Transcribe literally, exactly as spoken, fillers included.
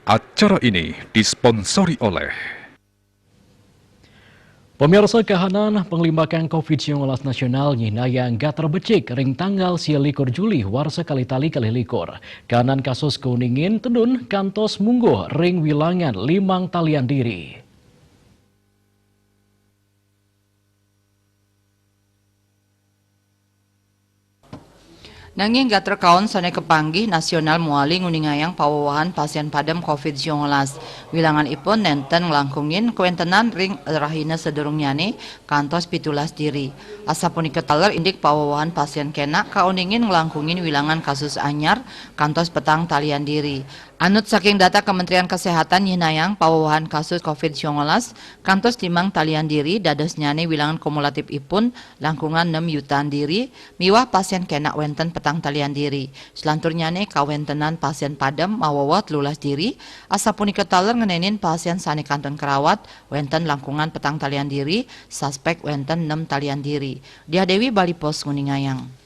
Acara ini disponsori oleh Pemirsa, kahanan pengelimbakan covid sembilan belas nasional ngihnayang gatal becik ring tanggal sia likur Juli warsa kalih tali kalih likur. Kahanan kasus kauningin tedun kantos mungguh ring wilangan limang talian diri. Nanging gatra kaon sane kapanggih nasional mawali nguningayang pawewahan pasien padem covid sembilan belas. Wilanganipun nenten nglangkungin kawentenan ring rahina sadurungnyane kantos pitulas diri. Asapunika taler indik pawewahan pasien kenak kauningin nglangkungin wilangan kasus anyar kantos petang talian diri. Anut saking data Kementerian Kesehatan nyihnayang pawewahan kasus covid sembilan belas kantos limang talian diri, dadosnyane wilangan kumulatifipun langkungan nem yutaan diri, miwah pasien kenak wenten petang talian diri. Selanturnyane kawentenan pasien padem mawewa telulas diri, asapunika taler ngenenin pasien sane kantun karawat wenten langkungan petang talian diri, suspek wenten nem talian diri. Diah Dewi, Bali Post, nguningayang.